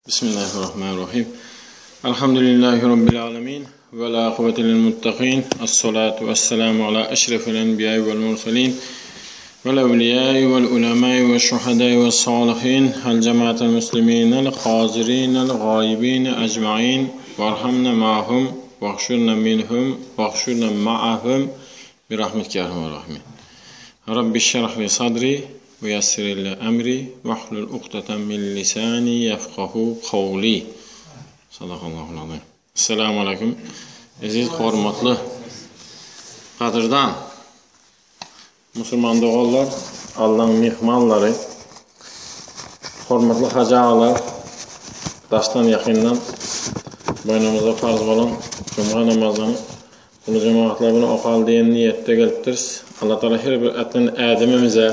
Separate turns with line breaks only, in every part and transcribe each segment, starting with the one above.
Bismillahirrahmanirrahim. Elhamdülillahi Rabbil alemin. Ve la akıbeti lil muttaqin. Esselatu vesselamu ala eşrefil enbiyai vel murselin. Vel evliyai vel ulemai ve şuhadai ve salihin. El cemaatel muslimin el hazirin el gaibin ecmain. Varhamna ma'hum vahşurna minhum vahşurna ma'ahum. Bir rahmetike erhamer rahimin. Rabbi şerah li sadri ve yessir li emri vahlul ukdeten min lisani yefkahu kavli. Sadakallahu azim. Esselamu aleyküm. Eziz hormatly gadyrdan musulman doganlar, Allaň myhmanlary, hormatly hajy agalar, daşdan ýakyndan boýnumyza farz bolan juma namazyny Uly jemagatlar bilen okaly diýen niýetde gelipdiris. Allah Taala her bir äten ädimimize,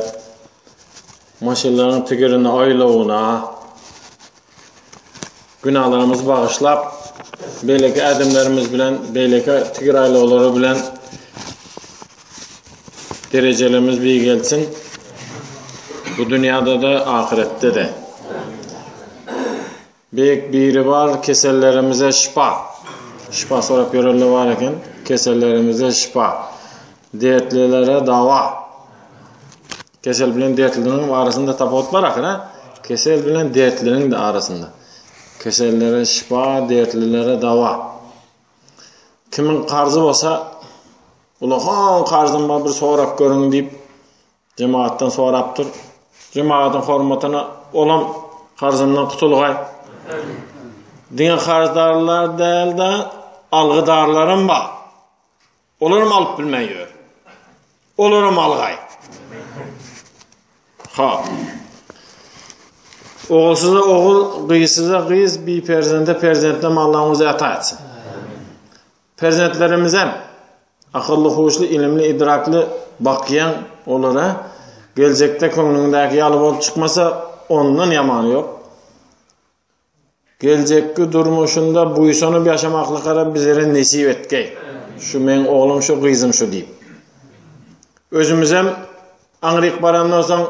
maşynlaryň tigirine, aýlawyna günahlarymyzy bagyşlap, beýleki ädimlerimiz bilen, beýleki tigir aýlawlary bilen derejelerimiz beýgelsin. Bu dünýäde-de, ahyretde-de. Beýik Biribar kesellerimize şypa. Şypa sorap ýörenler bar eken. Kesellerimize şypa. Dertlilere dawa. Kesel bilen dertliniň arasynda tapawut bar ahyr, ha? Kesel bilen dertliniň de arasynda. Kesellere şypa, dertlilere dawa. Kimiň karzy bolsa, ulakan karzym bar bir sorap görüň diýip Jemagatdan sorapdyr. Jemagatyň hormatyna olam karzyndan gutulgaý. Diňe karzdarlar däl-de, algydarlaram bar. Olaram alyp bilmän ýör. Olaram algaý. Ha. Ogulsyza ogul, gyzsyza gyz, biperzende perzentnem Allaň özi ata etsin. Perzentlerimizem akylly-huşly, ilimli, idrakly bakýaň olara. Geljekde köňlüňdäki ýaly bolup çykmasa, ondan ýamany ýok. Geljekki durmuşynda buýsanyp ýaşamaklykara bizlere nesip etgeý. Şu meň oglum şu, gyzym şu diýip. Özümizem aňryk barandan soň,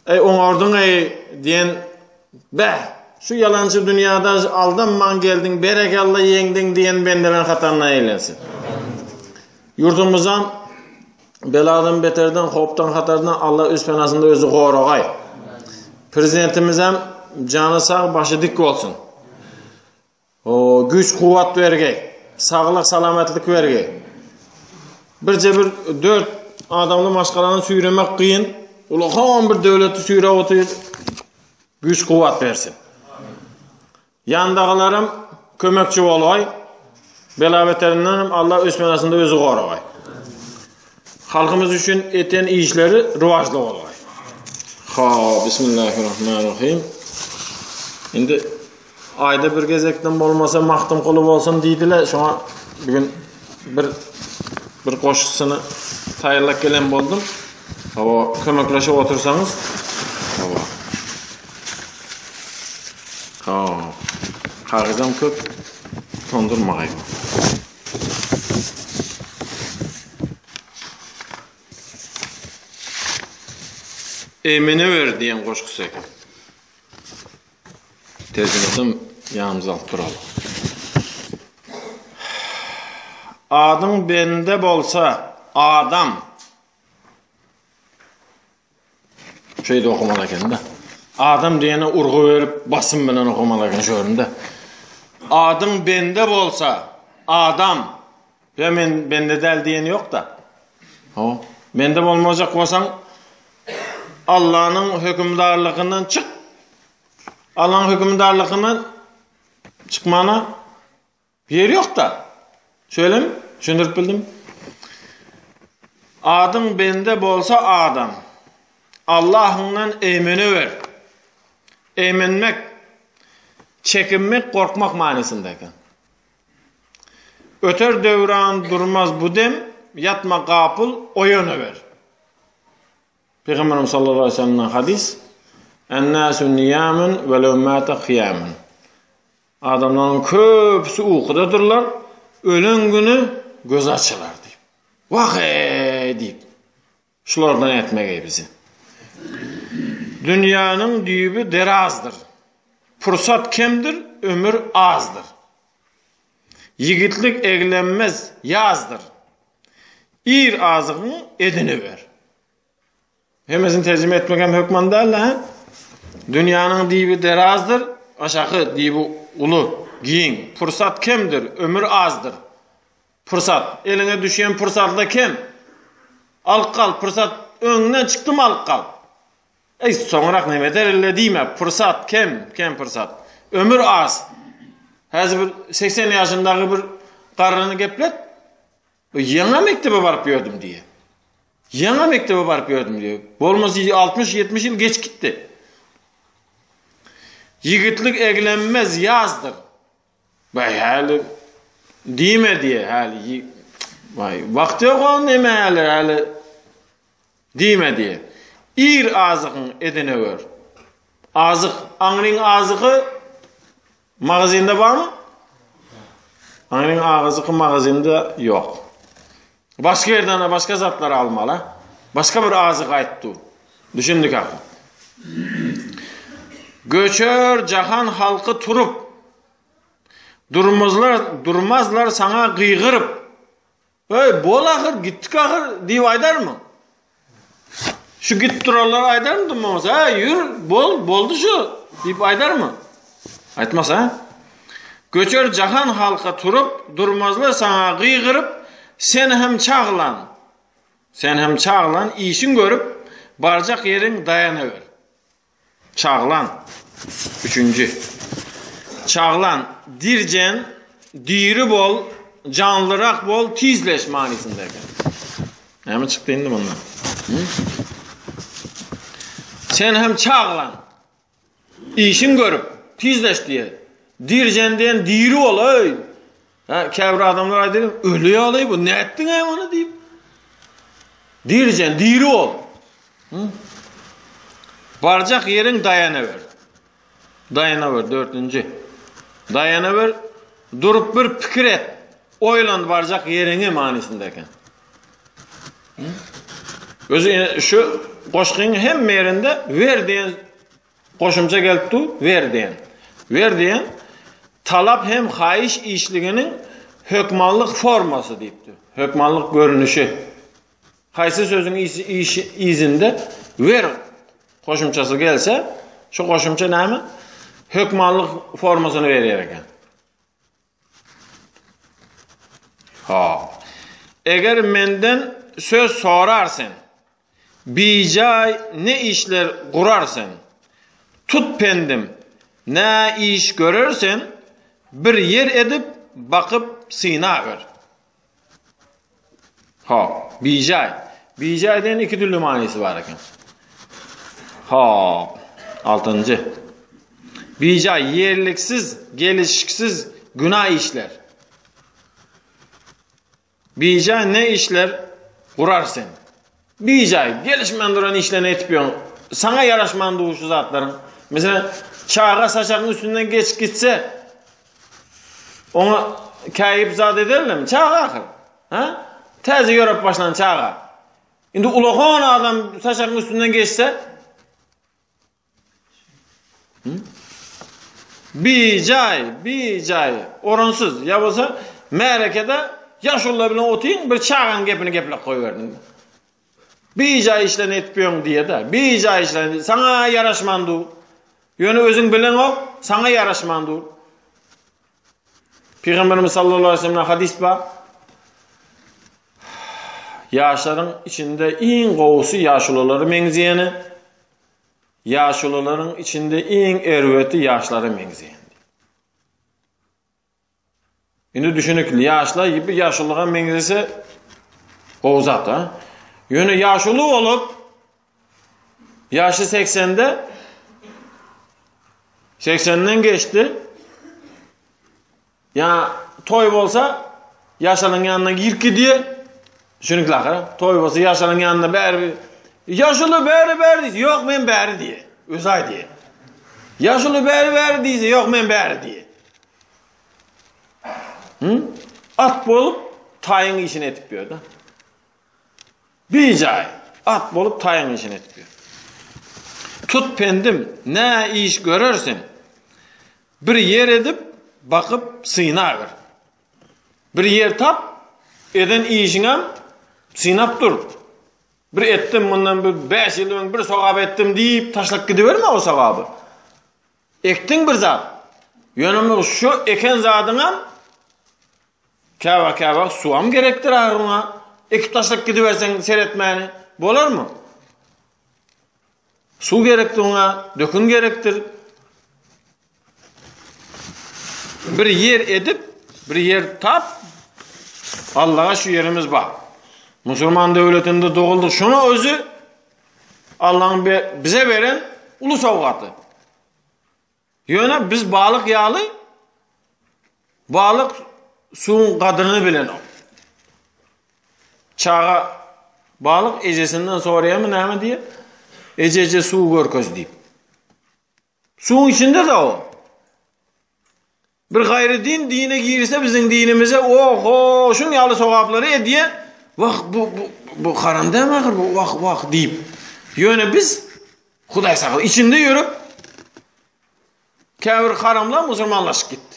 Eý, oňardyň-eý diýen Beh, şu ýalançy dünýäde aldanman geldiň, berekella ýeňdiň diýen bendeleriň hataryna eýlensin. Ýurdumyzam beladan beterden, howpdan hatardan Allah öz penasynda özi goragaý. Prezidentimizem jany sag, başy dik bolsun. O güýç-kuwwat bergeý. Saglyk, salamatlyk bergeý. Birje bir dört adamly maşgalany süýremek kyn. Ulakan bir döwleti süýräp otyr. Güýç-kuwwat bersin. Ýandagylaram kömekçi bolaý. Bela-beterinden hem Allah öz penasynda özi goragaý. Halkymyz üçin eten işleri rowaçly bolaý. Ha, bismillahirrahmanirrahim. Indi Aýda bir gezekden bolmasa Magtymguly bolsun diýdiler. Şoňa bugün bir bir goşgusyny taýýarlap gelen boldum. Hawa, kömekleşip otursaňyz. Hawa. Ha. Kagyzam köp tondurmagaý. Emine ber diýen goşgusy eken. Terjimesem ýanymyza alyp duraly. Adyň bende bolsa adam. Şeýde okamaly eken-de. Adam diýene urgy berip basym bilen okamaly eken şu ýerinde. Adyň bende bolsa adam. Ýa men bende däl diýeni ýok-da. Hawa. Bende bolmajak bolsaň Allanyň hökümdarlygyndan çyk. Allanyň hökümdarlygyndan çykmana ýer ýok-da. Şeýlemi? Düşündirip bildim. Adyň bende bolsa adam. Allahyňdan eýmenewer. Eýmenmek, çekinmek, gorkmak manysynda eken. Öter döwran durmaz bu dem, ýatma gapyl, oýanawer. Pygamberimiz sallallahu aleyhi ve sellemden hadys, En-nasu niyamun ve lev mata qiyamun. Adamlaryň köpüsi ukudadyrlar, ölen güni göz açylar diýip. Wah eý diýip. Şulardan etmegeý bizi. Dünýäniň düýbi derazdyr. Pursat kemdir, ömür azdyr. Ýigitlik eglenmez ýazdyr. Ir azygyňy ediniber. Hemmesini terjime etmek hem hökman däl-de, hä? Dünýäniň dibi derazdyr, aşaky dibi uly, giň. Pursat kemdir, ömür azdyr. Pursat, eliňe düşýän pursatla kem. Alyp gal, pursat öňüňden çykdymy alyp gal. Eý, soňrak neme ederin-le diýme, pursat kem, kem pursat. Ömür az. Häzir bir 80 ýaşyndaky bir garryny geplet, ýaňa mekdebe baryp ýördüm diýýär. Ýaňa mekdebe baryp ýördüm diýýär. Bolmasa 60-70 ýyl geç gitdi. Ýigitlik eglenmez ýazdyr. Baý häli diýme diýýär, häli baý wagt ýok oň neme häli, häli diýme diýýär. Ir azygyň edinewer. Azyk, aňryň azygy magazinde barmy? Aňryň azygy magazinde ýok. Başga ýerden başga zatlar almaly. Başga bir azyk aýtdy. Düşündik ahyr. Göçer jahan halky turup, Durmazlar, durmazlar saňa gygyryp. Öý, bol ahyr, gitdik ahyr diýip aýdarmy? Şu gitip duranlar aýdarmy durmasa, Äý, ýür, bol, boldy şu diýip aýdarmy? Aýtmaz, ha? Göçer jahan halka turup, durmazlar saňa gygyryp, sen hem çaglan. Sen hem çaglan, işiň görüp, barjak ýeriň daýanawer. Çaglan, üçünji. Çaglan, dirjen, diri bol, janlyrak bol, tizleş manysynda eken. Näme çykdy indi mundan? Sen hem çaglan. Işiň görüp, tizleş diýýär. Dirjen diýen diri bol, öý. Ha, käbir adamlar aýdar, öli ýaly bu, nätdiň-äý muny diýip. Dirjen, diri bol. Hı? Barjak ýeriň daýanawer. Daýanawer, dördünji. Daýanawer, durup bir pikir et. Oýlan barjak ýeriňi manysynda eken. Özi şu goşgyň hemme ýerinde wer diýen goşumça gelip dur, wer diýen. Wer diýen talap hem haýyş işliginiň hökmanlyk formasy diýipdir. Hökmanlyk görnüşi. Haýsy sözüň yzynda wer goşumçasy gelse, şu goşumça näme? Hökmanlyk formasyny berýär eken. Ha. Eger menden söz sorar sen, bijaý ne işler gurar sen, tut pendim, nä iş görer sen, bir ýer edip, bakyp synawer. Ha, bijaý. Bijaý diýen iki dürli manysy bar eken. Ha, altynjy. Bijaý ýerliksiz, gelişiksiz günä işler. Bijaý ne işler gurar sen? Bijaý, gelişmän duran işlerini etip ýörüň. Saňa ýaraşman dur şu zatlaryň. Meselem, çaga saçagyň üstünden geçip gitse, oňa käýip zat ederlermi? Çaga ahyr. Ha? Täze ýörep başlan çaga. Indi ulakan adam saçagyň üstünden geçse, Bijaý, bijaý, orunsyz. Ýa bolsa märekede ýaşulular bilen otyň, bir çagaň gepini gepläp goýberdiň. Bijaý işlerini edip ýörüň diýýär-de. Bijaý işlerini, saňa ýaraşman dur. Ýöne özüň bileňok, saňa ýaraşman dur. Pygamberimiz sallallahu aleyhi ve sellemden hadis bar. Ýaşlaryň içinde iň gowusy ýaşululara meňzeýäni, Ýaşulularyň içinde iň erbeti ýaşlara meňzeýän. Indi düşünikli, ýaşlar bir ýaşuluga meňzese gowy zat, ha? Ýöne ýaşuly bolup ýaşy 80-de 80-den geçdi. Ýa toý bolsa ýaşalyň ýanyna girip gidýär. Düşünikli ahyr. Toý bolsa ýaşalyň ýanyna bäri ýaşuly bäri bäri diýse, ýok men bäri diýe. Özi aýdýar. Ýaşuly bäri bäri diýse, ýok men bäri diýe. Hı? At bolup taýyň işini edip ýör-de. Bijaý, at bolup taýyň işini edip ýör. Tut pendim, nä iş görersiň? Bir ýer edip, bakyp synaber. Bir ýer tap, eden işiňem synap dur. Bir etdim mundan bir 5 ýyl öň bir sogap etdim diýip taşlap gidiberme o sogaby. Ekdiň bir zat. Ýöne şu eken zadyňam käwagt-käwagt suwam gerekdir ahyryňa. Ekip taşlap gidiberseň seretmäni bolarmy? Suw gerekdir oňa, dökün gerekdir. Bir ýer edip, bir ýer tap, Allaha şu ýerimiz bar. Musulman döwletinde dogulduk. Şuna özü Allah'ın bize veren ulu sowgaty. Ýöne biz balyk ýaly balyk suwuň gadyryny bilenok. Çaga balyk ejesinden soraýarmy näme diýip? Eje eje suw görkez diýip. Suwuň içinde de o. Bir gaýry din dine girse biziň dinimize oho şuň ýaly sogaplary edýä. Wah bu bu bu haram dämi ahyr bu wah wah diýip. Ýöne biz Hudaý sagla içinde ýörüp käbir haramlar musulmanlaşyp gitdi.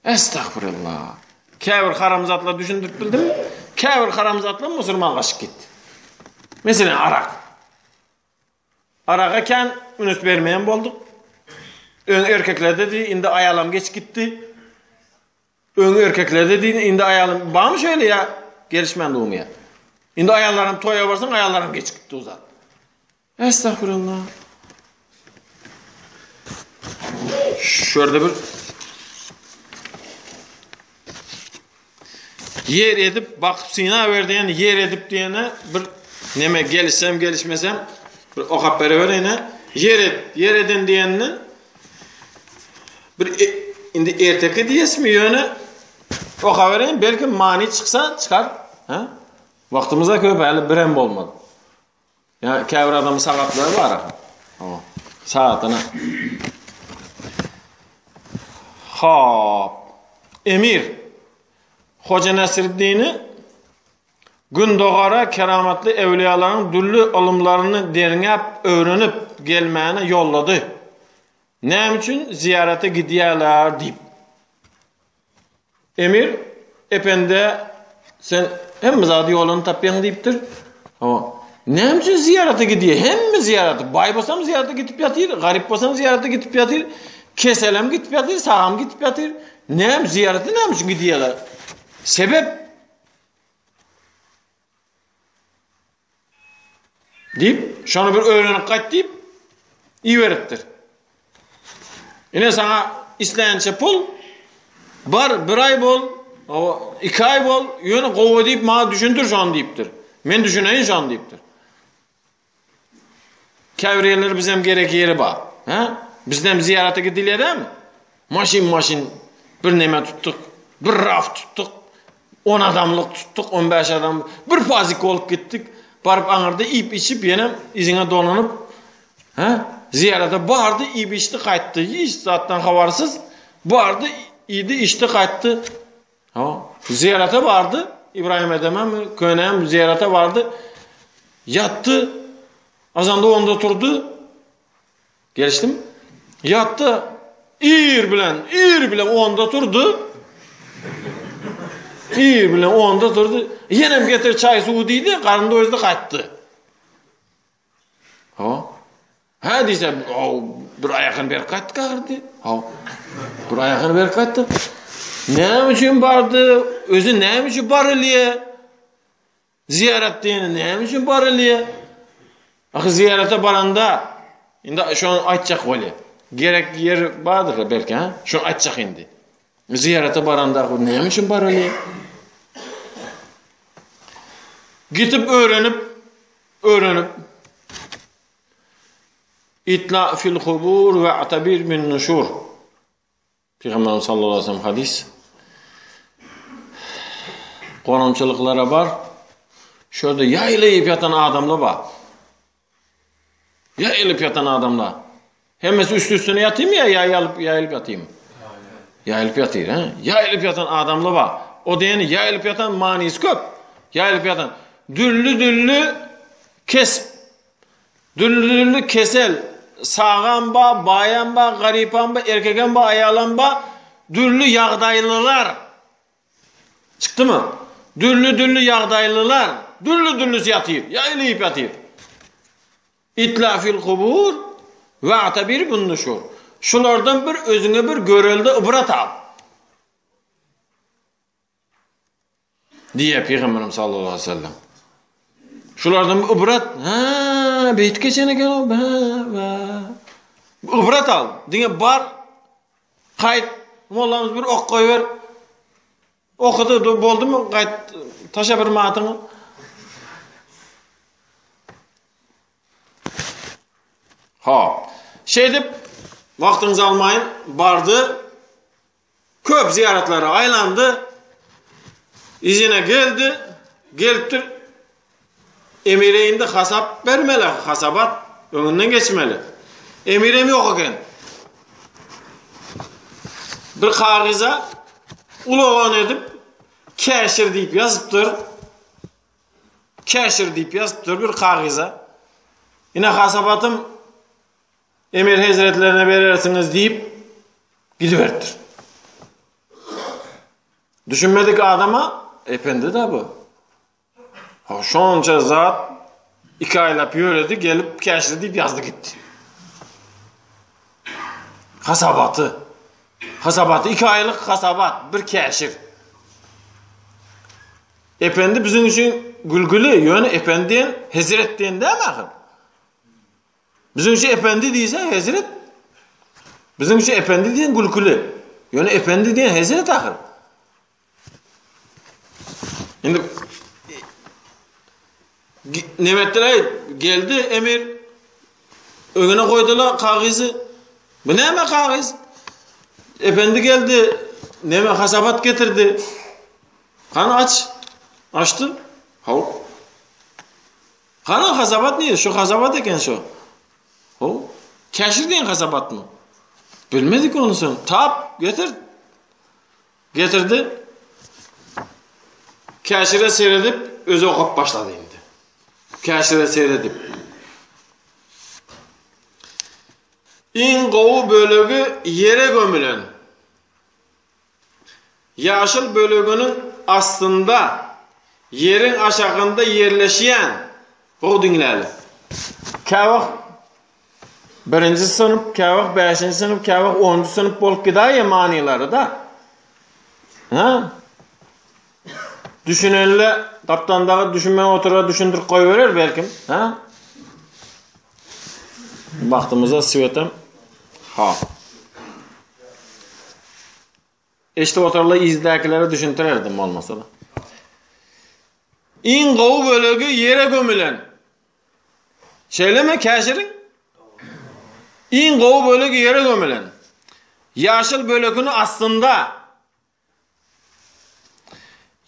Estagfirullah. Käbir haramzatlar düşündirip bildimmi? Käbir haramzatlar musulmanlaşyp gitdi. Meselem arak. Araga kän üns bermeýän bolduk. Öň erkeklerde di, indi aýalam geç gitdi. Öň erkeklerde di, indi aýalym barmy şeýle ýa gelişmän durmy ýa? Indi aýallaram toýa barsaň aýallaram geç gitdi o zat. Estagfirullah. Şu ýerde bir ýer edip bakyp syna ber diýen ýer edip diýene bir neme gelişsem gelişmesem bir okap berebereýin ýer et ýer eden diýenini bir e, indi erteki diýesmi ýöne okabereýin belki many çyksa çykar ha wagtymyza köp häli birem bolmady Ýa käbir adamyň sagatlary bar aha. Hawa. Sagatyna. Hop. Emir Hoja Nasreddini Gündogara keramatly ewliýalaryň dürli ylymlaryny derňäp, öwrenip gelmäne ýollady. Näme üçin zyýarata gidýärler diýip. Emir epende sen hemme zady ýoluny tapýaň diýipdir. Hawa. Näme üçin zyýarata gidýär? Hemme zyýarata. Baý bolsam zyýarata gidip ýatyr, garyp bolsam zyýarata gidip ýatyr, keselem gidip ýatyr, sagam gidip ýatyr. Näme zyýarata näme üçin gidýärler? Sebep Diýip, şony bir öwrenip gaýt diýip, iberipdir. Ine saňa islänçe pul, bar bir aý bol, iki aý bol, ýöne gowy diýip maňa düşündir şony diýipdir. Men düşüneýin şony diýipdir. Käbir ýerler bizem gerek ýeri bar. Hä? Bizden zyýarata gidilýär dämi? Maşyn maşyn bir neme tutduk, bir raf tutduk, 10 adamlyk tutduk, 15 adam, bir pazik bolup gitdik. Baryp aňyrda iýip içip ýene yzyňa dolanyp, hä? Zyýarata bardy, iýip içdi, gaýtdy. Hiç zatdan habarsyz bardy, iýdi, içdi, gaýtdy. Ha, zyýarata bardy. İbrahim Edemem, könem zyýarata bardy. Ýatdy. Azanda onda turdy. Gelişdim. Ýatdy. Ir bilen, ir bilen onda turdy. Ir bilen onda turdy. Ýenem getir çaý suwy diýdi, garyn doýdy gaýtdy. Ha. Ha diýse, o bir aýagyny berip gaýtdy gagyrdy. Ha. Bir aýagyny berip gaýtdy. Näme üçin bardy? Özi näme üçin barylýar? Ziýarat diýeni näme üçin barylýar? Ahy ziýarata baranda indi şony aýtjak bolýar. Gerek ýer bardyr belki, ha? Şony aýtjak indi. Ziýarata baranda näme üçin barylýar? Gitip öwrenip, öwrenip Itla fil kubur we atabir min nuşur. Pygamberimiz sallallahu aleyhi ve sellem hadis. Gonamçylyklara bar. Şurada ýaýlyp ýatan adamlar bar. Ýaýlyp ýatan adamlar. Hemmesi üstü üstüne ýatyrmy ýa ýaýylyp ýaýylyp ýatyrmy? Ýaýylyp ýatyr, he? Ýaýylyp ýatan adamlar bar. O diýeni ýaýylyp ýatan manysy köp. Ýaýylyp ýatan dürli-dürli kesp, dürli-dürli kesel. Sagam ba, baýam ba, garypam ba, erkegem ba, aýalam ba, dürli ýagdaýlylar. Çykdymy? Dürli-dürli ýagdaýlylar, dürli-dürlüsi ýatyr, ýaýylyp ýatyr. Itla fil kubur wa'tabir bin nuşur. Şulardan bir özüňe bir görelde ybrat al. Diýýär Pygamberimiz sallallahu aleyhi ve sellem. Şulardan bir ybrat, ha, beýt geçen eken o, ha, Ybrat al. Diňe bar, gaýt, mollamyz bir ok goýber. Okudy, boldumy, gaýt, taşa bir matyňy. Ha. Şeýdip, wagtyňyzy almaýyn, bardy. Köp zyýaratlara aýlandy. Yzyna geldi. Gelipdir. Emire indi hasap bermeli, hasabat öňünden geçmeli. Emirem ýok eken. Bir kagyza ulagan edip käşir diýip ýazypdyr. Käşir diýip ýazypdyr bir kagyza. Ine hasabatym Emir hezretlerine berersiňiz diýip gidiberipdir. Düşünmedik adama ependi da bu. Ha, şonça zat iki aýlap ýöredi, gelip käşir diýip ýazdy gitdi. Hasabaty. Hasabaty iki aýlyk hasabat, bir käşir. Ependi biziň üçin gülgüli, ýöne ependi diýen hezret diýen däl ahyr. Biziň üçin ependi diýse hezret. Biziň üçin ependi diýen gülküli. Ýöne ependi diýen hezret ahyr. Indi Nemetdiler geldi emir öňüne goýdular kagyzy. Bu näme kagyz? Ependi geldi, näme hasabat getirdi. Hany aç. Açdy. Haw. Hany hasabat nire? Şu hasabat eken şu. Ho, käşir diýen hasabatmy? Bilmedik ony sen. Tap, getir. Getirdi. Käşire seredip, özi okap başlady indi. Käşire seredip. Iň gowy bölegi ýere gömülen. Ýaşyl böleginiň astynda, ýeriň aşagynda ýerleşýän, gowy diňläli. Käwagt birinji synp, käwagt bäşinji synp, käwagt onunjy synp bolup gidäýýär manylary-da. Ha? Düşünenle gapdandagy düşünmän oturar düşündirip goýberer belkim. Ha? Bagtymyza swetem. Ha. Eşidip oturarlar yzdakilere düşündirerdim bolmasa da. Iň gowy bölegi ýere gömülen. Şeýlemi käşiriň? Iň gowy bölegi ýere gömülen. Ýaşyl bölekini astynda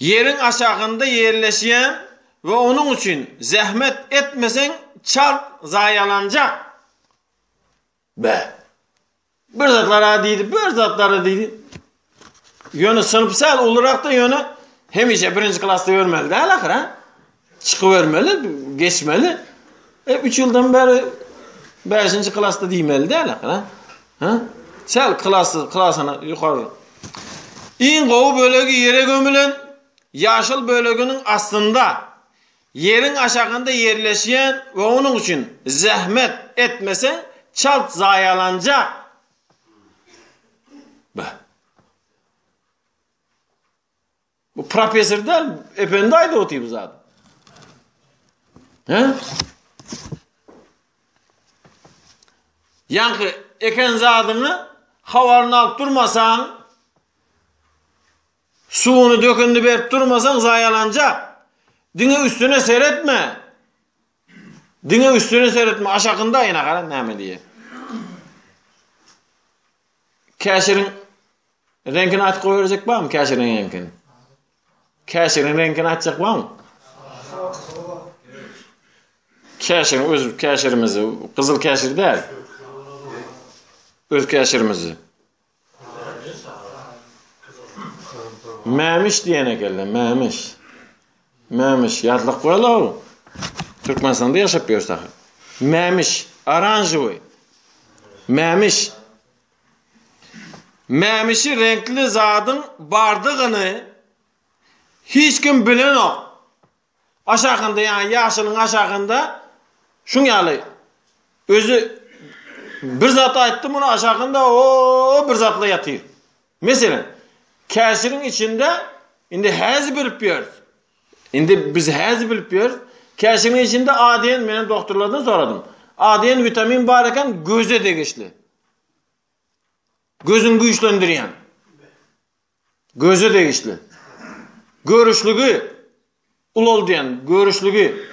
Ýeriň aşagynda ýerleşýän we onuň üçin zähmet etmeseň çalt zaýalanjak. Be. Bir zatlara diýdi, bir zatlara diýdi. Ýöne synp säl ulurakda ýöne hemişe birinji klasda ýörmeli däl ahyr ha. Çykybermeli, geçmeli. E 3 ýyldan bäri 5-nji klasda diýmeli däl ahyr ha. Ha? Säl klasy, klasyna ýokary. Iň gowy bölegi ýere gömülen ýaşyl böleginiň astynda ýeriň aşagynda ýerleşýän we onuň üçin zähmet etmeseň çalt zaýalanjak. Be. Bu professor däl, ependi aýdyp otyr bu zady. He? Ýaňky eken zadyňy habaryny alyp durmasaň, suwuny dökündi berip durmasaň zaýalanjak. Diňe üstüne seretme. Diňe üstüne seretme, aşakynda ýene gara näme diýýär. Käşiriň Reňkini aýtyp goýberjek barmy käşiriň reňkini? Käşiriň reňkini aýtjak barmy? Käşiriň öz käşirimizi, gyzyl käşir däl. Öz käşirimizi. Mämiş diýen ekenler, mämiş. Mämiş, ýatlyk goýaly. Türkmenistanda ýaşap ýörse. Mämiş, oranžewy. Mämiş. Mämişi reňkli zadyň bardygyny hiç kim bilenok. Aşakynda ýa ýaşylyň aşakynda şuň ýaly özi bir zat aýtdy muny aşakynda o bir zatla ýatyr. Meselem, käşiriň içinde indi häzir bilip ýörüs. Indi biz häzir bilip ýörüs. Käşiriň içinde A diýen men doktorlardan soradym. A diýen witamin bar eken göze degişli. Gözüň güýçlendirýän. Göze degişli. Görüşligi ulaldýan, görüşligi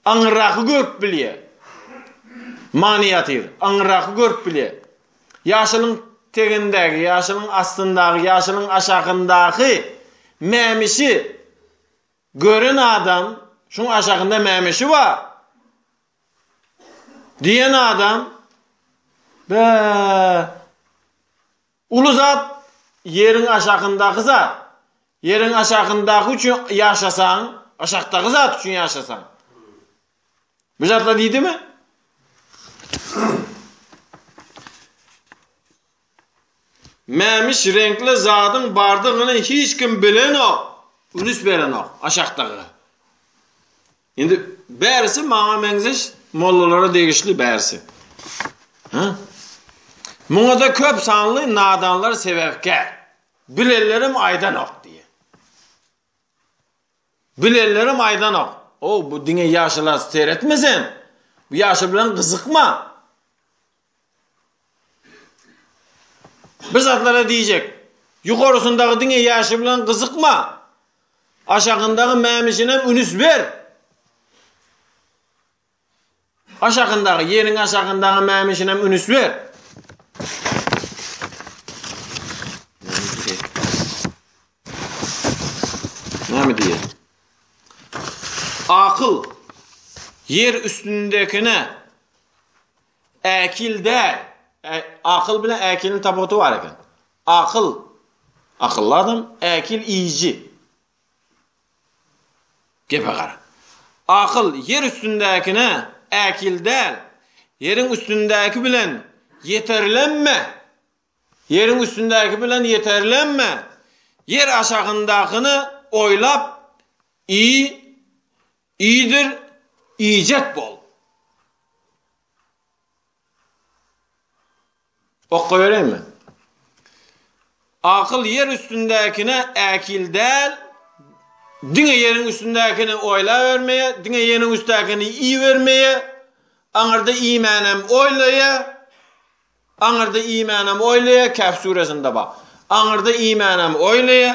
aňyrraky görüp bilýär. Many ýatyr. Aňyrraky görüp bilýär. Ýaşylyň tegindäki, ýaşylyň astyndaky, ýaşylyň aşakyndaky mämişi gören adam, şuň aşakynda mämişi bar diýen adam, be, Uly zat ýeriň aşakyndaky zat. Ýeriň aşakyndaky üçin ýaşasaň, aşakdaky zat üçin ýaşasaň. Bu zatlar diýdimi? Mämiş reňkli zadyň bardygyny hiç kim bilenok, ünüs berenok aşakdaky. Indi bärisi maňa meňzeş mollalara degişli bärisi. Ha? Muňa-da köp sanly nadanlar sebäpkär. Bilenlerim aýdanok diýe. Bilenlerim aýdanok. O bu diňe ýaşyla seretme sen. Bu ýaşy bilen gyzykma. Bir zatlara diýjek. Ýokarysyndaky diňe ýaşy bilen gyzykma. Aşagyndaky mämişinem ünüs ber. Aşagyndaky, ýeriň aşagyndaky mämişinem ünüs ber. Näme diýýär? Akyl ýer üstündekine Äkil däl. Akyl bilen äkiliň tapawudy bar eken. Akyl akylly adam, äkil iýiji. Gepe gara. Akyl ýer üstündäkine äkil däl. Ýeriň üstündäki bilen ýeterlenme. Ýeriň üstündäki bilen ýeterlenme. Ýer aşagyndakyny oýlap iý, Iýdir, iýjek bol. Okga bereýinmi? Akyl ýer üstündäkine äkil däl, diňe ýeriň üstündäkini oýlabermeýä, diňe ýeriň üstdäkini iýibermeýä, aňyrda iýmänem oýlaýa, Aňyrda iýmänem oýlaýa, Kehf süresinde bar. Aňyrda iýmänem oýlaýa,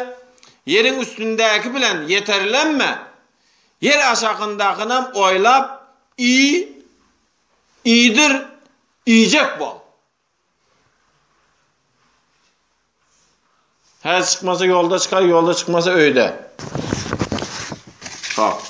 ýeriň üstündäki bilen ýeterlenme, ýer aşakyndakynyam oýlap iý, iýdir, iýjek bol. Häzir çykmasa ýolda çykar, ýolda çykmasa öýde. Hop.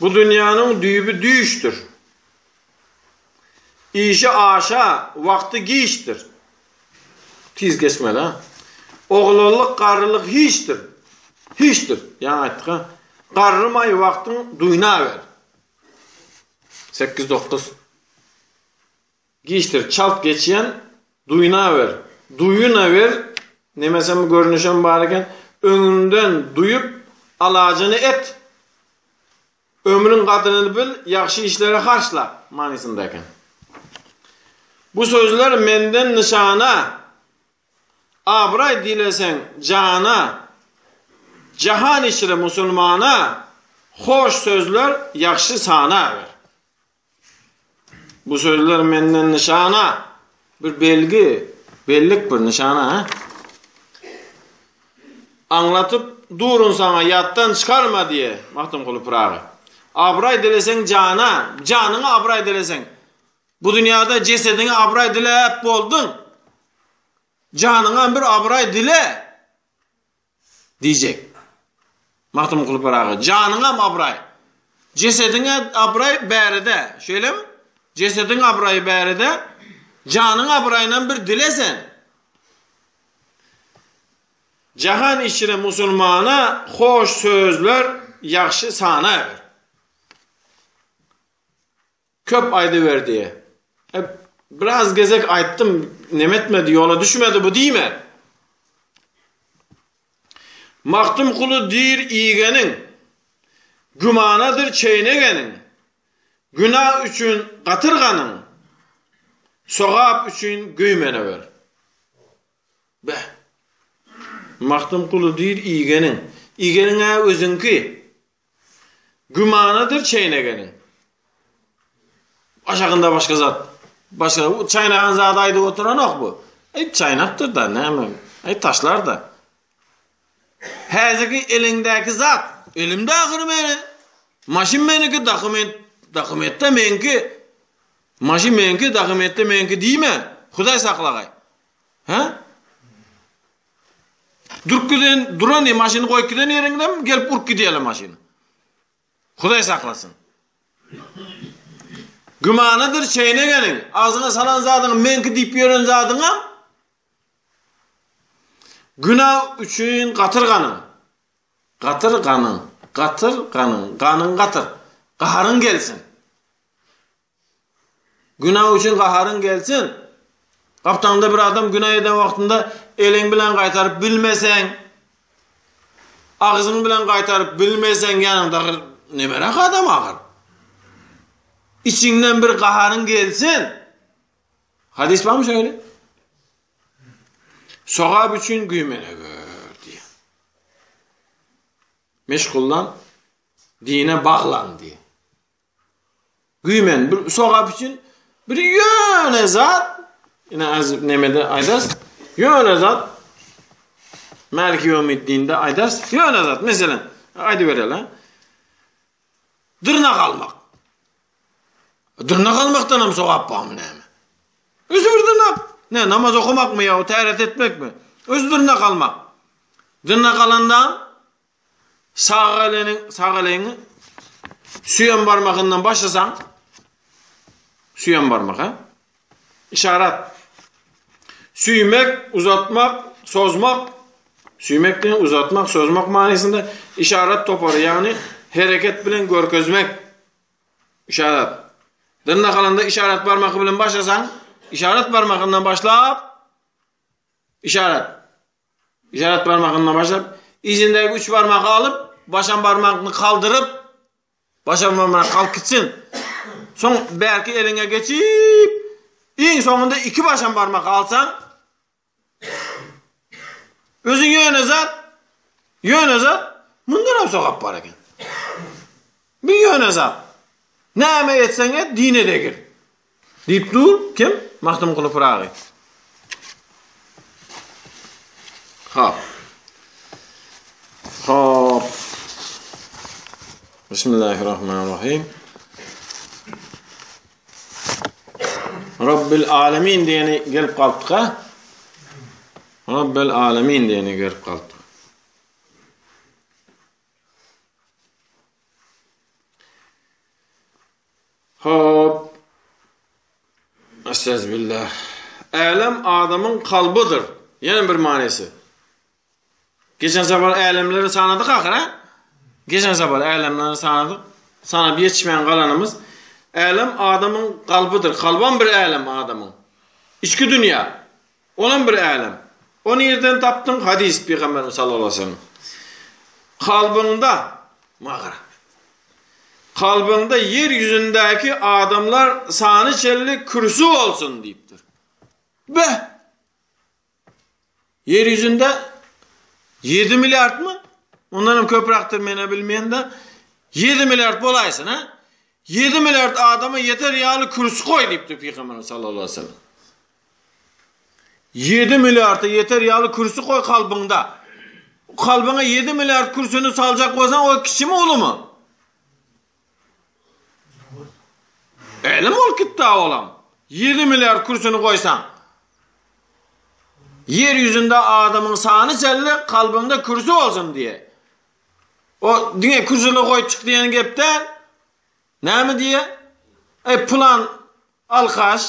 Bu dünýäniň düýbi düýşdür. Işi aşa, wagty giçdir. Tiz geçmeli ha. Oglanlyk, garrylyk hiçdir. Hiçdir. Ýaňy aýtdyk ha. Garrymaý wagtyň duýnaber. 8-9. Giçdir. Çalt geçýän duýnaber. Duýunaber. Nemesem görnüşem bar eken. Öňünden duýup alajyny et. Ömrüň gadyryny bil, ýagşy işlere harçla manysynda eken. Bu sözler menden nyşana, Abraý dileseň jana, Jahan içre musulmana, Hoş sözler ýagşy sana ber. Bu sözler menden nyşana, bir belgi, bellik bir nyşana, ha? Aňlatyp durun saňa ýatdan çykarma diýe, Magtymguly Pyragy. Abraý dileseň jana, janyňa abraý dileseň. Bu dünýäde jesediňe abraý diläp bolduň. Janyňa bir abraý dile. Diýjek. Magtymguly Pyragy, janyňam abraý. Jesediňe abraý bäride, şeýlemi? Jesediň abraýy bäride, janyň abraýynam bir dile sen. Jahan içre musulmana hoş sözler ýagşy sanawer. Köp aýdyber diýe. E, biraz gezek aýtdym, nemetmedi, ýola düşmedi bu diýme. Magtymguly diýr iýgeniň, gümanadyr çeýnegeniň, güna üçin gatyrganyň, sogap üçin güýmenewer. Beh. Magtymguly diýr iýgeniň. Iýgeniň-ä özüňki. Gümanadyr çeýnegeniň. Aşagynda başga zat. Başga çaýnagan zady aýdyp oturanok bu. Aý çaýnapdyr-da, näme? Aý taşlar-da. Häzirki eliňdäki zat, elimde ahyry meni. Maşyn meniki, dokument, dokumentde meňki. Maşyn meňki, dokumentde meňki diýme. Hudaý saklagaý. Hä? Durup giden, duran ýer, maşyny goýup giden ýeriňden gelip urup gidýärler maşyny. Hudaý saklasyn. Gümanadyr çeýnegeniň, agzyňa salan zadyňy meňki diýip ýören zadyňa günä üçin gatyr ganyň. Gatyr ganyň, gatyr ganyň, ganyň gatyr. Gaharyň gelsin. Günä üçin gaharyň gelsin. Gapdaňda bir adam günä eden wagtynda eliň bilen gaýtaryp bilmeseň, agzyň bilen gaýtaryp bilmeseň, ýanyňda nemeräk adam agyr. Içiňden bir gaharyň gelsin. Hadys barmy şeýle? Sogap üçin güýmene gör diýýär. Meşgullan, dine baglan diýýär. Güýmen bir sogap üçin bir ýöne zat, ine az nemede aýdars, ýöne zat Maliki ýewmiddinde aýdars, ýöne zat, meselem, aýdybereli. Dyrnak almak. Dyrnak almakdan hem sogap barmy näme? Özi bir dyrnak. Ne, namaz okamakmy ýa täret etmekmi? Özi dyrnak almak. Dyrnak alanda Sag eliniň, sag eliňi süýem barmagyndan başlasaň, süýem barmak, ha? Işarat. Süýmek, uzatmak, sozmak, süýmek diýen uzatmak, sozmak manysynda işarat topary, ýagny hereket bilen görkezmek. Işarat. Dyrnak alanda işarat barmagy bilen başlasaň, işarat barmagyndan başlap işarat. Işaret barmagyndan başlap, yzyndaky üç barmagy alyp, başam barmagyny kaldyryp, başam barmagy kalk gitsin. Soň bärki eliňe geçip, iň soňunda iki başam barmak alsaň, özüň ýöne zat, ýöne zat, mundan hem sogap bar eken. Bir ýöne zat. Näme etseň et, dine degir. Diýip dur, kim? Magtymguly Pyragy. Hop. Hop. Bismillahirrahmanirrahim. Rabbil alemin diýeni gelip galdyk ha? Rabbil alemin diýeni gelip galdyk. Hop. Estağfirullah. Älem adamyň kalbydyr. Ýene bir manysy. Geçen sapar älemleri sanadyk ahyr, ha? Geçen sapar älemleri sanadyk. Sanap ýetişmän galanymyz. Älem adamyň kalbydyr. Kalbam bir älem adamyň. Içki dünýä. Olam bir älem. O nirden tapdyň? Hadys Pygamberimiz sallallahu aleyhi ve sellem. Kalbyňda, magra. Kalbyňda ýer ýüzündäki adamlar sany çenli kürsi bolsun diýipdir. Beh! Ýer ýüzünde 7 milliardmy? Ondan hem köpräkdir men bilmeýän-de. 7 milliard bolaýsyn, ha? 7 milliard adama ýeter ýaly kürsi goý diýipdir Pygamberimiz sallallahu aleyhi ve sellem. 7 milliarda ýeter ýaly kürsi goý kalbyňda. Kalbyňa 7 milliard kürsüni saljak bolsaň, o kiçimi ulumy? Älem bolup gitdi olam. 7 milliard kürsüni goýsaň. Ýer ýüzünde adamyň sany çenli kalbyňda kürsi bolsun diýe. O diňe kürsüni goýup çyk diýen gep däl. Näme diýe? Ey plan. alkaş,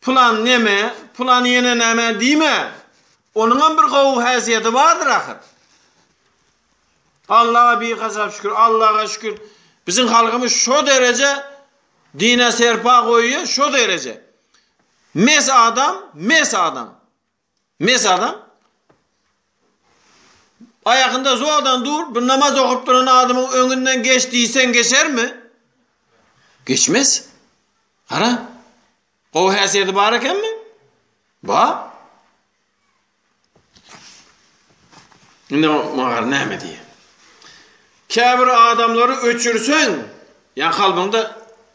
pylan neme, pylan ýene näme diýme. Onuňam bir gowy häsiýeti bardyr ahyr. Allaha bihasap şükür, Allaha şükür. Biziň halkymyz şo dereje dine serpa goýýar, şo dereje. Mes adam, mes adam. Mes adam. Aýakynda zordan dur, bir namaz okup duran adamyň öňünden geç diýseň geçermi? Geçmez. Gara. Gowy häsiýeti bar ekenmi? Bar. Indi maňa näme diýýär? Käbir adamlary öçürseň, ýa kalbyňda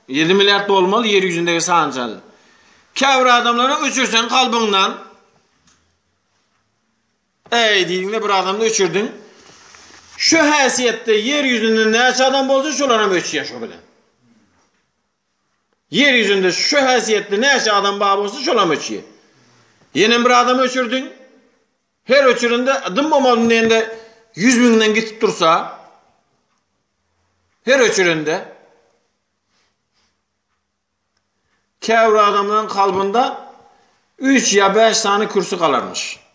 7 milliard bolmaly ýer ýüzündäki sanjaly. Käbir adamlary öçürseň kalbyňdan, Eý diýdiňde bir adamny öçürdiň. Şu häsiýetde ýer ýüzünde näçe adam bolsa şolar hem öçýär şo bilen. Ýer ýüzünde şu häsiýetde näçe adam bar bolsa şolam öçýär. Ýenem bir adam öçürdiň. Her öçürende dym bolmadym diýende 100 müňden gitip dursa her öçürende käbir adamlaryň kalbynda 3 ýa 5 sany kürsi galarmyş.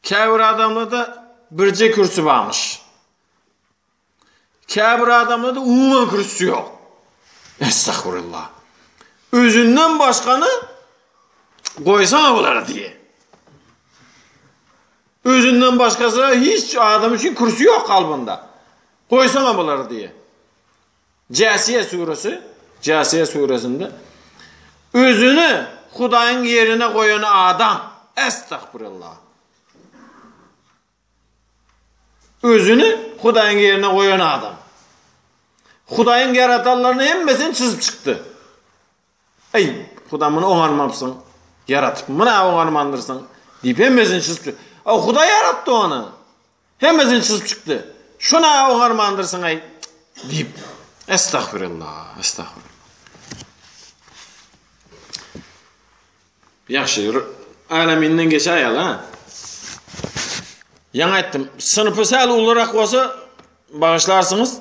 Käbir adamlarda birje kürsi barmyş. Käbir adamlarda umuman kürsüsi ýok. Estagfurullah. Özünden başgany goýsana bulara diýe. Özünden başgasyna hiç adam üçin kürsü ýok kalbynda. Goýsana bulary diýe. Jäsiýe suresi, Jäsiýe suresinde özüni Hudaýyň ýerine goýan adam, estagfurullah. Özüni Hudaýyň ýerine goýan adam. Hudaýyň ýaradanlaryny hemmesini çyzyp çykdy. Eý, Huda muny oňarmapsyň, ýaratyp, muny oňarmandyrsyň diýip hemmesini çyzyp çykdy. A Hudaý ýaratdy ony. Hemmesini çyzyp çykdy. Şuna oňarmandyrsyň aý diýip. Estagfirullah, estagfirullah. Ýagşy, äleminden geçäýeli, ha. Ýaňy aýtdym, synpy säl ulurak bolsa bagyşlarsyňyz.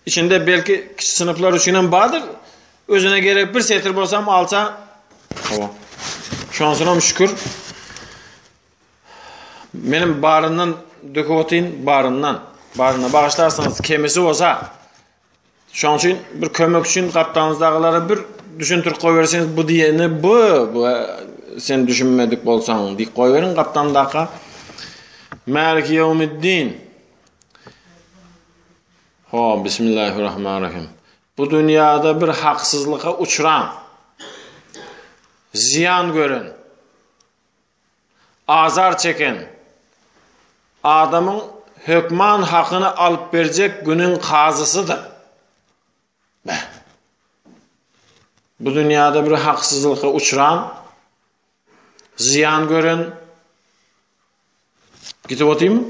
Içinde belki kiçi synplar üçin hem bardyr. Özüne gerek bir setir bolsam alsa, hawa. Şonsuna şükür. Menem baryndan döküp otyryn, baryndan. Baryndan bagyşlarsyňyz, kemisi bolsa. Şonuň üçin bir kömek üçin gapdalyňyzdakylara bir düşündirip goýberseňiz, bu diýeni bu, bu sen düşünmedik bolsaň diýip goýberiň gapdaldaky. Maliki ýewmiddin. Ho, bismillahirrahmanirrahim. Bu dünýäde bir haksyzlyga uçran, zyýan gören, Azar çeken adamyň hökman hakyny alyp berjek günüň kazysydyr. Beh. Bu dünýäde bir haksyzlyga uçran, zyýan gören, gidip otyrmy?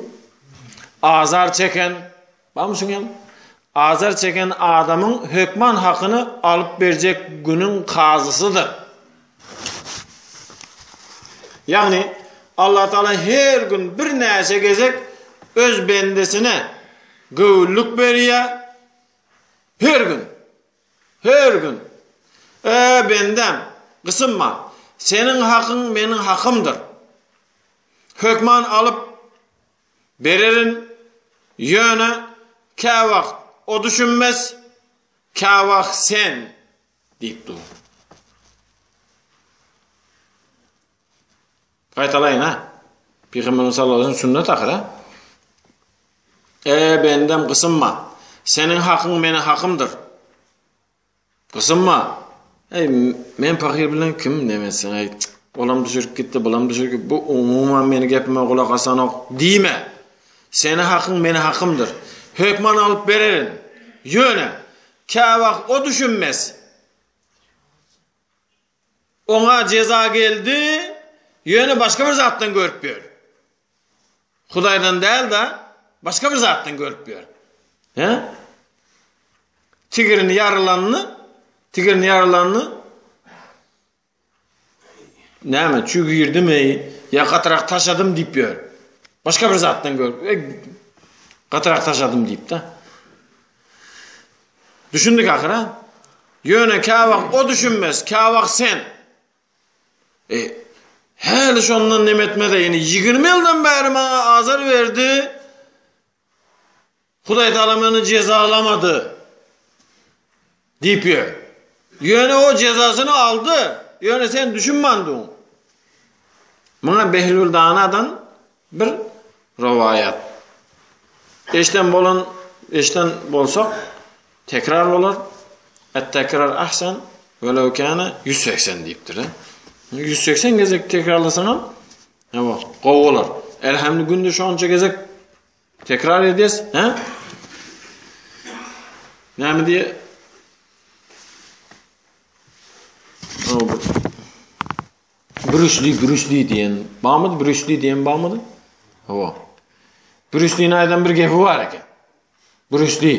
Azar çeken, barmy şuň ýaly? Azar çeken adamyň hökman hakyny alyp berjek günüň kazysydyr. Ýagny Allah Taala her gün birnäçe gezek öz bendesine göwünlik berýär. Her gün. Her gün. Eý bendem, gysynma. Seniň hakyň meniň hakymdyr. Hökman alyp Bererin, ýöne käwagt o düşünmez, käwagt sen diýip dur. Gaýtalaýyn ha. Pygamberimiz sallallahu aleyhi ve sellem sünnet ahyr ha. Eý bendem gysynma. Seniň hakyň meniň hakymdyr. Gysynma. Eý, men pahyr bilen kim neme etsin, eý, olam düşürip gitdi, bulam düşürip gitdi, bu umuman meni gepime gulak asanok diýme. Seni hakyň meni hakymdyr. Hökman alyp bererin. Ýöne, käwagt o düşünmez. Oňa jeza geldi, ýöne başga bir zatdan görüp ýör. Hudaýdan däl-de, başga bir zatdan görüp ýör. He? Tigrini ýarylanyny, tigrini ýarylanyny näme, çüý girdimi ýa gatyrak taşadym diýip ýör. Başga bir zatdan görüp, e, gatyrak taşadym diýip-de. Düşündik ahyr, ha? Ýöne käwagt o düşünmez, käwagt sen. E, häli şondan neme etmez-e, ýene 20 ýyldan bäri maňa azar berdi. Hudaý Taala meni jezalamady. Diýip ýör. Ýöne o jezasyny aldy. Ýöne sen düşünmändiň. Muňa Behlül Danadan bir rowaýat. Eşden bolan, eşden bolsak tekrar bolar. Et-tekrar ahsan velev kana 180 diýipdir. 180 gezek tekrarlasaňam, hawa, gowy bolar. Elhamdülillah günde şonça gezek Tekrar edýäs, hä? Näme diýe? Brüsli, Brüsli diýen barmydy? Brüsli diýen barmydy? Hawa. Brüsliniň aýdan bir gepi bar eken. Brüsli.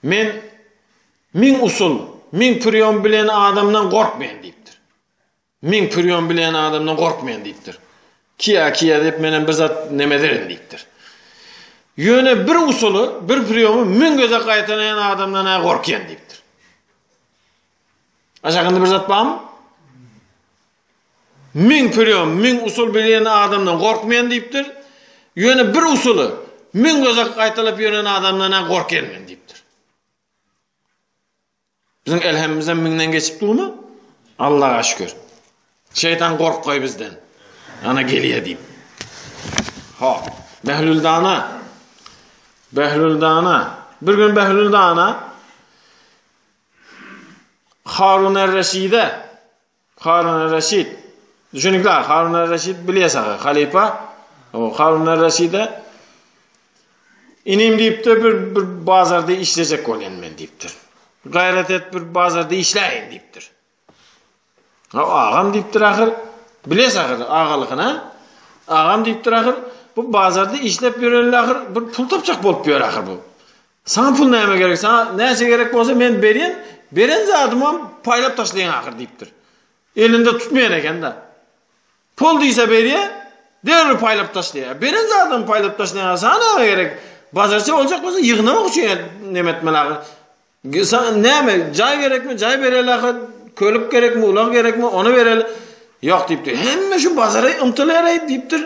Men min usul, min priýom bilen adamdan gorkmaýan diýipdir. Meň pürýom bilen adamdan gorkmaýan diýipdir. Kiýa kiýa diýip menem bir zat neme ederin diýipdir. Ýöne bir usuly, bir prýomy müň gezek gaýtalaýan adamdan-a gorkýan diýipdir. Aşakynda bir zat barmy? Müň prýom, müň usul bilýän adamdan gorkmaýan diýipdir. Ýöne bir usuly müň gezek gaýtalap ýören adamdan-a gorkýan men diýipdir. Biziň elhemimizem müňden geçip durmy? Allaha şükür. Şeytan gorkgaý bizden. Ana gelýär diýip. Ha, Behlül dana. Behlül dana. Bir gün Behlül dana Harun er-Reşide Harun er-Reşid düşünikli Harun er-Reşid bilýäs halypa. O Harun er-Reşide inim diýipdir bir bir bazarda işlejek bolýan men diýipdir. Gaýrat et bir bazarda işläýin diýipdir. Ha agam diýipdir ahyr. Bilýäs ahyr agalygyny ha. Agam diýipdir ahyr. Bu bazarda işläp ýörenler ahyr bir pul tapjak bolup ýör ahyr bu. Saňa pul näme gerek? Saňa näçe gerek bolsa men berýän, beren zadymam paýlap taşlaýan ahyr diýipdir. Elinde tutmaýan eken-de. Pul diýse berýär, derrew paýlap taşlaýar. Beren zadymy paýlap taşlaýan, saňa näme gerek? Bazarçy boljak bolsa ýygnamak üçin neme etmeli ahyr. Saňa näme, jaý gerekmi, jaý bereli ahyr, kölük gerekmi, ulag gerekmi, ony bereli. Ýok diýipdir. Hemme şu bazara ymtylaýar diýipdir.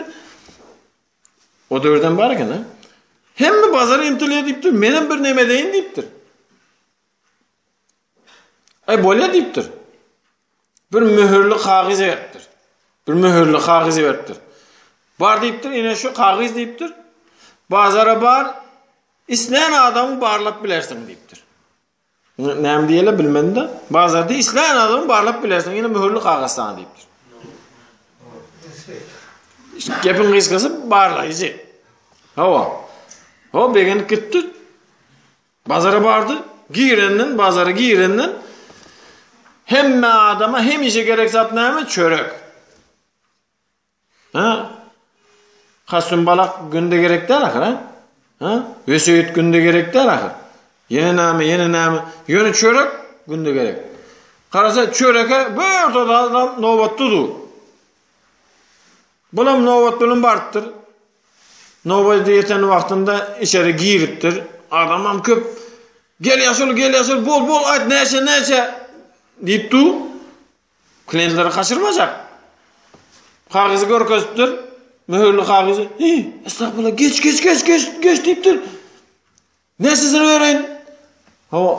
O döwürden bar eken, ha? Hemme bazara ymtylýar diýipdir, menem bir neme edeýin diýipdir. Aý bolýar diýipdir. Bir möhürli kagyz beripdir. Bir möhürli kagyz beripdir. Bar diýipdir, ine şu kagyz diýipdir. Bazara bar, islän adamyň barlap bilersiň diýipdir. Näme diýeli bilmedim-de. Bazarda islän adamy barlap bilersiň, ýene möhürli kagyz sana diýipdir. Gepiň gysgasy barlaýjy. Hawa. Ho begenip gitdi. Bazara bardy. Girenden, bazara girenden hemme adama hemişe gerek zat näme? Çörek. Ha? Kostüm balak günde gerek däl ahyr, ha? Ha? Wesýet günde gerek däl ahyr. Ýene näme, ýene näme? Ýöne çörek günde gerek. Garasa çöreke bir toda adam nobatda dur. Bulam nobat bilen barypdyr. Nobady ýeten wagtynda içeri giripdir. Adamam köp. Gel ýaşuly, gel ýaşuly, bol, bol, aýt näçe, näçe diýip dur. Klientleri kaçyrmajak. Kagyzy görkezipdir. Möhürli kagyzy. Hi, estagfurullah, geç, geç, geç, geç, geç diýipdir. Näçesini bereýin? Hawa,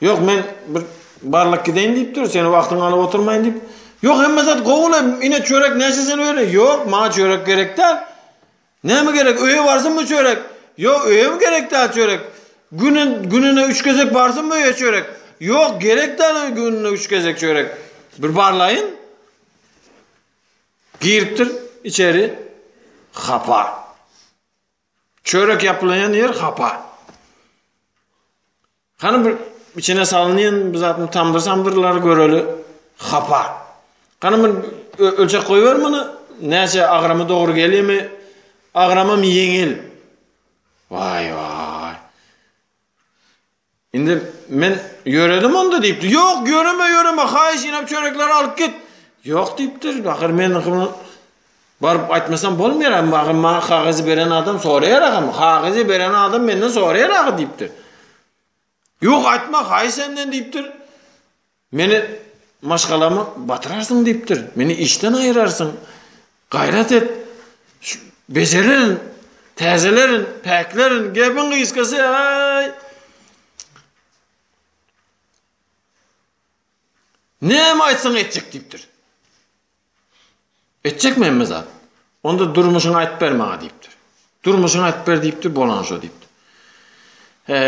ýok, men bir barlyk gideýin diýipdir. Seni wagtyňy alyp oturmaýyn diýip. Ýok, hemme zat gowy-la, ine çörek näçesini bereýin? Ýok, maňa çörek gerek däl. Näme gerek? Öýe barsynmy çörek? Ýok, öýe gerek däl çörek. Günün, gününe üç gezek barsynmy öýe çörek? Ýok, gerek däl gününe üç gezek çörek. Bir barlaýyn. Giripdir içeri. Hapa. Çörek ýapylaýan ýer hapa. Hany bir içine salynýan bir zatmy tamdyr samdyrlary göreli. Hapa. Hany bir ölçek goýber muny. Näçe agramy dogry gelýärmi? Agramam ýeňil. Waý waý. Indi men ýöredim onda diýipdir. Ýok, ýöreme, ýöreme, haýyş ýene çörekleri alyp git. Ýok diýipdir. Ahyr men Baryp aýtmasam bolmaýar, ahyr maňa kagyzy beren adam soraýar agam, kagyzy beren adam menden soraýar agy diýipdir. Ýok aýtma, haýy senden diýipdir. Meni maşgalamy batyrarsyň diýipdir. Meni işden aýyrarsyň. Gaýrat et. Bejererin, täzelerin, päklerin. Gepiň gysgasy, aý. Näme aýtsaň etjek diýipdir. Etjekmi hemme zat? Onda durmuşyňy aýtyp ber maňa diýipdir. Durmuşyňy aýtyp ber diýipdir, bolan şo diýipdir. He,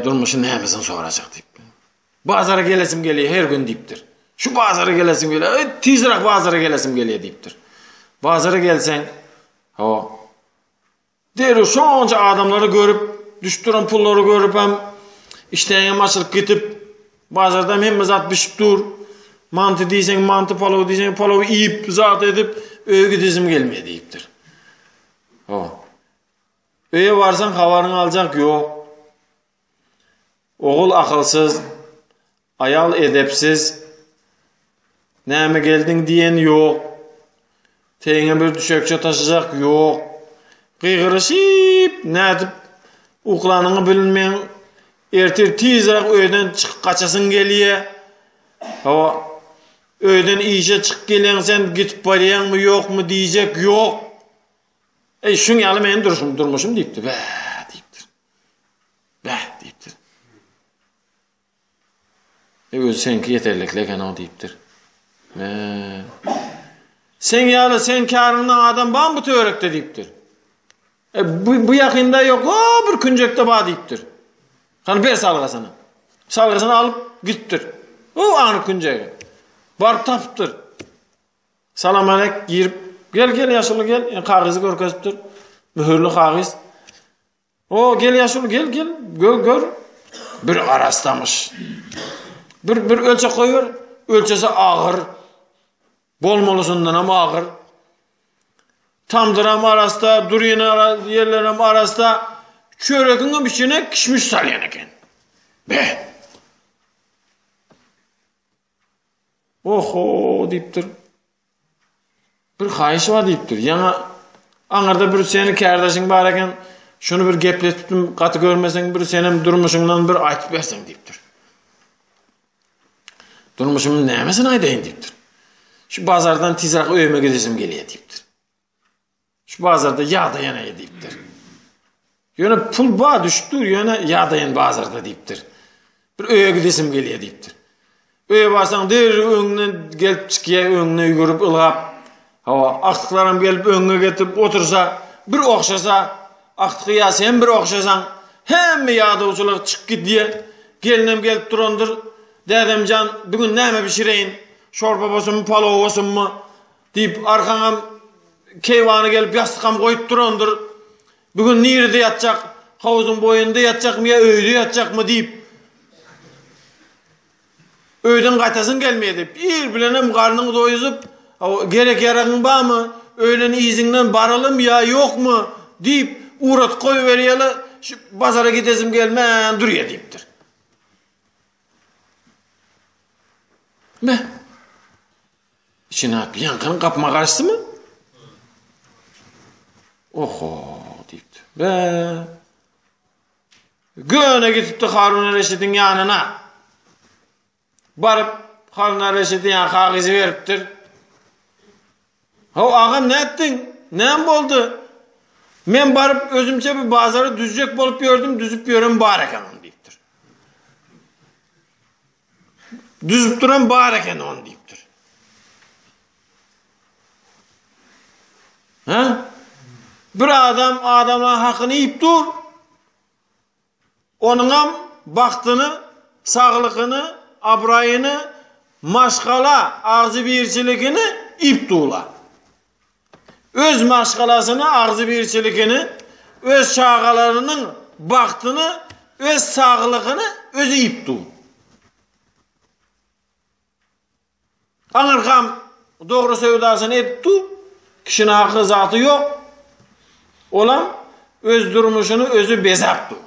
durmuşy nämesini sorajak diýipdir. Bazara gelesim gelýär her gün diýipdir. Şu bazara gelesim gelýär. Eý, tizräk bazara gelesim gelýär diýipdir. Bazara gelseň, hawa, Derrew şonça adamlary görüp, düşüp duran pullary görüp hem işdäňem açylyp gitip, bazarda hemme zat bişip dur. Manty diýseň manty, palaw diýseň palaw iýip, zat edip, öýe gidesim gelmeýär diýipdir. Hawa. Öýe barsaň habaryňy aljak ýok. Ogul akylsyz, aýal edepsiz, näme geldiň diýen ýok, teýiňe bir düşekçe taşajak ýok. Gygyryşyp, nädip uklanyňy bilinmeň, ertir tizräk öýden çykyp gaçasyň gelýä. Hawa, öýden işe çykyp gelýäň sen, gidip barýaňmy, ýokmy diýjek ýok. Eý, şuň ýaly meniň durşum, durmuşym diýipdir. Bä, diýipdir. Bäh diýipdir. E özi seňki ýeterlikli eken-ow diýipdir. Me. Seň ýaly seň käriňden adam barmy bu töwerekde diýipdir. E bu, bu ýakynda ýok, o bir künjekde bar diýipdir. Hany ber salgysyny. Salgysyny alyp gitipdir. O aňry künjege. Baryp tapypdyr. Salam alek girip, gel gel ýaşuly gel, e, kagyzy görkezipdir. Mühürli kagyz. O gel ýaşuly gel gel gör gör. Bir arastamyş. Bir bir ölçe goýber. Ölçese agyr. Bolmalysyndan hem agyr. Tamdyram arasta, durýan ara, ýerlerem arasta. Çöregiň hem içine kişmiş salýan eken. Be. Oho diýipdir. Bir haýyş bar diýipdir. Ýaňa aňyrda bir seni kärdeşiň bar eken. Şuny bir gepletipdim, gaty görmeseň bir senem durmuşyňdan bir aýtyp berseň diýipdir. Durmuşymyň nämesini aýdaýyn diýipdir. Şu bazardan tizräk öýüme gidesim gelýär diýipdir. Şu bazarda ýadaýan eý diýipdir. Ýöne pul bar düşüp dur, ýöne ýadaýan bazarda diýipdir. Bir öýe gidesim gelýär diýipdir. Öýe barsaň derrew öňünden gelip çykýar, öňüne ýügürip ylgap. Hawa, agtyklaram gelip öňüňe getirip otursa, bir ogşasa, agtygy ýa sen bir ogşasaň, hemme ýadawçylyk çykyp gidýär. Gelinem gelip durandyr. Dädemjan, bu gün näme bişireýin? Şorba bolsunmy, palaw bolsunmy? Diýip, arkaňam keýwany gelip ýassykam goýup durandyr. Bu gün nirede ýatjak? Howzuň boýunda ýatjakmy ýa öýde ýatjakmy diýip. Öýden gaýtasyň gelmeýär diýip. Ir bilenem garnyňy doýuzyp, gerek-ýaragyň barmy? Öýlen yzyňdan baralymy ýa ýokmy? diýip, ugratyp goýberýärler. Şu bazara gidesim gelmän durýar diýipdir. Meh. Içine atyp, ýaňkynyň gapma-garşysymy? Oho, diýipdir. Be. Göne gidipdi Harun Reşidiň ýanyna. Baryp Harun Reşidiň ýanyna kagyzy beripdir. Haw agam nätdiň? Näme boldy? Men baryp özümçe bir bazary düzjek bolup ýördüm, düzüp ýören bar eken ony diýipdir. Düzüp duran bar eken ony diýipdir. Ha? Bir adam adamlaryň hakyny iýip dur. Onuňam bagtyny, saglygyny, abraýyny, maşgala agzybirçiligini iýip durlar. Öz maşgalasyny agzybirçiligini, öz çagalarynyň bagtyny, öz saglygyny özi iýip dur. Aňyrkam dogry söwdasyny edip dur. Kişiniň haky zaty ýok. Olam öz durmuşyny özi bezäp dur.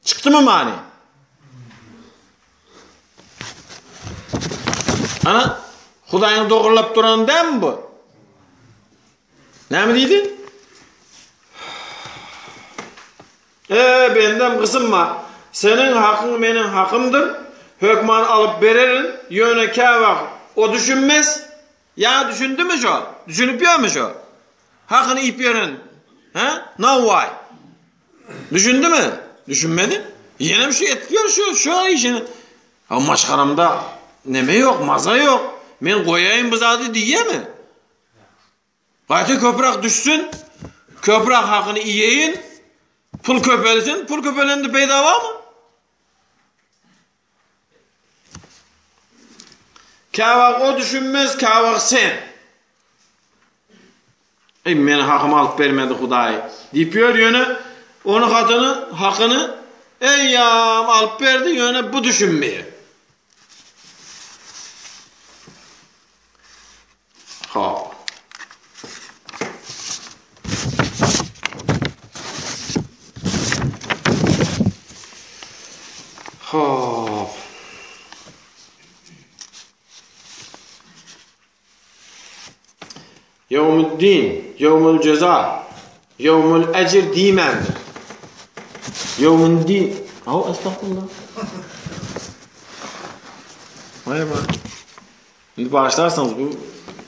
Çykdymy many? Ana, Hudaýyň dogrulap duran dämi bu? Näme diýdi? E, bendem gysynma. Seniň hakyň meniň hakymdyr. Hökman alyp bererin, ýöne käwagt o düşünmez. Ýa düşündimi şo? Düşünip ýörmi şo? Hakyny iýip ýören, hä? Nawwaý. Düşündimi? Düşünmedi. Ýenem şu etip ýör şu, şu işini. Ha maşgalamda neme ýok, maza ýok. Men goýaýyn bu zady diýýärmi? Gaýta köpräk düşsün, köpräk hakyny iýeýin, pul köpelsin, pul köpelende peýda barmy? Käwagt o düşünmez, käwagt sen. Eý, meni hakymy alyp bermedi Hudaý diýip ýör, ýöne ony hatyny, hakyny eýýäm alyp berdi, ýöne bu düşünmeýär. Hop. Hop. Ýewmüddin, ýewmül jeza, ýewmül ejir diýmändir. Ýewmüddin, aw estagfurullah. Vay be. Indi bagyşlarsyňyz bu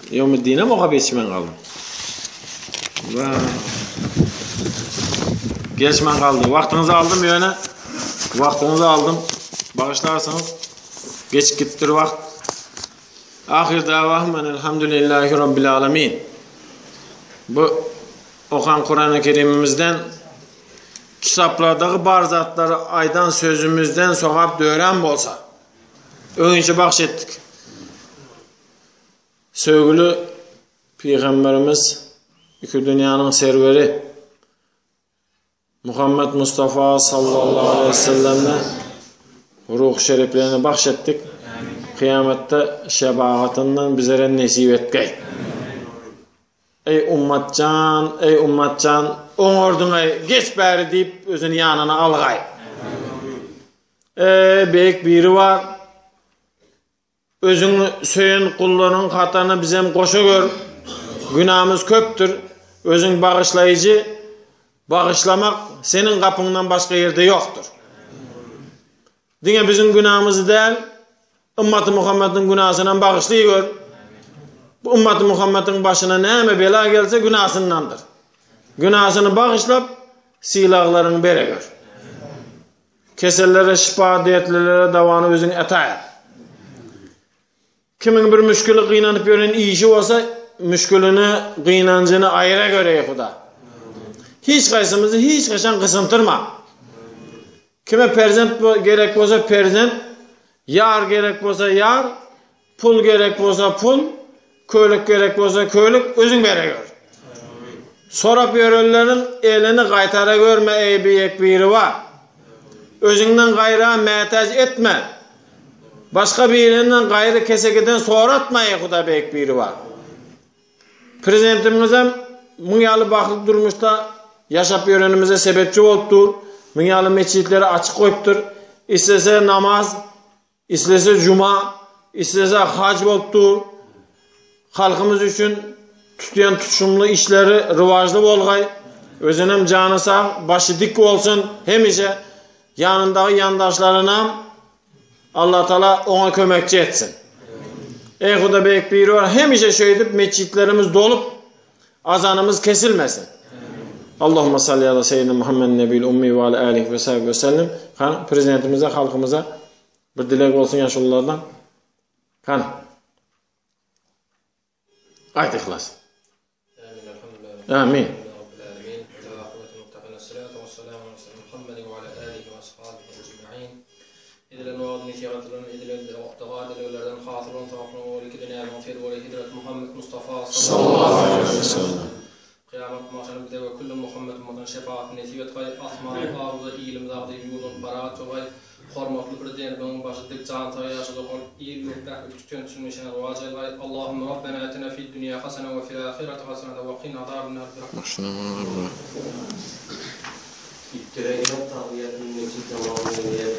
Ýewmüddinem okap ýetişmän galdym. Va. Geçmän galdy. Wagtyňyzy aldym ýöne. Wagtyňyzy aldym. Bagyşlarsyňyz. Geçip gitdir wagt. Ahyr dawahum enelhamdülillahi rabbil alamin. Bu okan Kur'an-ı Kerimimizden kitaplardaky bar zatlary aýdan sözümizden sogap dörän bolsa, öňünçe bagş etdik. Söýgüli Pygamberimiz, iki dünýäniň serweri Muhammed Mustafa sallallahu aleyhi ve selleme ruh şeriflerini bahş etdik. Kıyametde şefaatından bizlere nesip etgey. Ey ummatjan, ey ummatjan, oňardyň ey, geç bäri diýip özüni ýanyna algaý. Ey beýik biri bar. Özüň söýen gullaryň hataryna bizem goşa gör. Günämiz köpdür. Özüň bagyşlaýjy, bagyşlamak seniň gapyňdan başga ýerde ýokdur. Diňe biziň günämizi däl, ymmaty Muhammediň günäsinem bagyşlaý gör. Bu ymmaty Muhammediň başyna näme bela gelse günäsindendir. Günäsini bagyşlap, sylaglaryňy bere gör. Kesellere şypa, dertlilere dawany özüň ata et. Kimiň bir müşgili gynanyp ýören işi bolsa, müşgilini, gynanjyny aýra gör eý Huda. Hiç haýsymyzy hiç haçan gysyntyrma. Kime perzent gerek bolsa perzent, ýar gerek bolsa ýar, pul gerek bolsa pul, Köýnek gerek bolsa köýnek özüň beregör. Sorap ýörenleriň elini gaýtara görme eý beýik Biribar. Özüňden gaýra mätäç etme. Başga birinden gaýry kesekiden soratma eý Huda beýik Biribar. Prezidentimizem muň ýaly bagtly durmuşda ýaşap ýörenimize sebepçi bolup dur. Muň ýaly metjitleri açyk goýupdyr. Islese namaz Islese juma, islese haj bolup dur. Halkymyz üçin tutýan tutuşymly işleri rywajly bolgaý. Özünem jany sag, başy dik bolsun. Hemişe ýanyndaky ýandaşlarynam Allatagala oňa kömekçi etsin. Eý Huda beýik Biribar hemişe şeýdip metjitlerimiz dolup azanymyz kesilmesin. Allahumma salli ala seyyidina Muhammed nebil ummi ve ala alihi ve sahbihi ve sellem. Han prezidentimize, halkymyza bir dileg bolsun ýaşululardan. Han. Aýt ihlas. Amin.
Edilen wagyz-nesihatlardan, edilen doga-dileglerden hasyl bolan sogaplaryň owalky dünýäniň serweri Hezreti Muhammet Mustafa sallallahu aleýhi we sellem. Kyýamat magşarda bize we külli Muhammet ümmatyna şefagatny nesip etgaý, asmanyň agyzy ilimiz agzy ýurdumyz parahat bolgaý, hormatly Prezidentimiziň başy dik jany sag ýaşy dokalyp il-ýurt bähbitli tüten tütünmişine rowaç elgaý. Allahümme Rabbena atina fid dünýä hasene we fil ahireti hasenete we kina azaben-nar bi rahmetik.
Ittiregen tabiatyny meçit namazyna niyet.